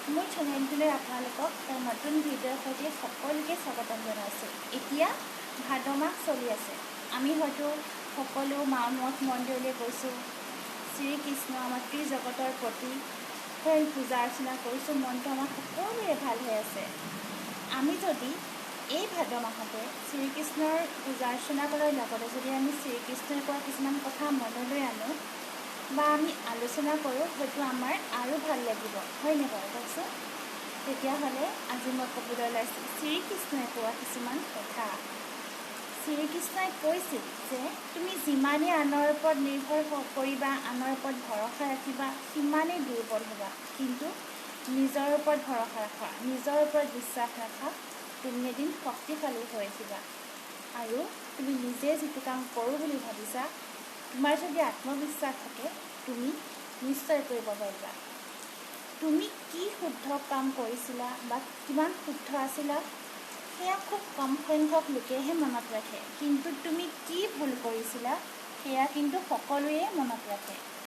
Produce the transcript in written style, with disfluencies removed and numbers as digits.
মোৰ চেনেলটোলৈ আপোনালোকক এটা নতুন ভিডিঅ'ৰ সৈতে সকলোকে স্বাগতম জনাইছোঁ। এতিয়া ভাদ মাহ চলি আছে। আমি হয়তো সকলো মা মঠ মন্দিৰলৈ গৈছোঁ, শ্ৰীকৃষ্ণ আমাৰ ত্ৰিজগতৰ প্ৰতি সেই পূজা অৰ্চনা কৰিছোঁ। মনটো আমাৰ সকলোৰে ভাল হৈ আছে। আমি যদি এই ভাদ মাহতে শ্ৰীকৃষ্ণৰ পূজা অৰ্চনা কৰাৰ লগতে যদি আমি শ্ৰীকৃষ্ণই কোৱা কিছুমান কথা মনলৈ আনো বা আমি আলোচনা কৰোঁ, হয়তো আমাৰ আৰু ভাল লাগিব, হয়নে বাৰু কওকচোন? তেতিয়াহ'লে আজি মই ক'বলৈ ওলাইছোঁ শ্ৰীকৃষ্ণই কোৱা কিছুমান কথা। শ্ৰীকৃষ্ণই কৈছিল যে তুমি যিমানেই আনৰ ওপৰত নিৰ্ভৰ কৰিবা, আনৰ ওপৰত ভৰসা ৰাখিবা, সিমানেই দুৰ্বল হ'বা। কিন্তু নিজৰ ওপৰত ভৰসা ৰাখা, নিজৰ ওপৰত বিশ্বাস ৰাখা, তুমি এদিন শক্তিশালী হৈ উঠিবা। আৰু তুমি নিজে যিটো কাম কৰোঁ বুলি ভাবিছা, তোমাৰ যদি আত্মবিশ্বাস থাকে, তুমি নিশ্চয় কৰিব পাৰিবা। তুমি কি শুদ্ধ কাম কৰিছিলা বা কিমান শুদ্ধ আছিলা, সেয়া খুব কম সংখ্যক লোকেহে মনত ৰাখে। কিন্তু তুমি কি ভুল কৰিছিলা, সেয়া কিন্তু সকলোৱে মনত ৰাখে।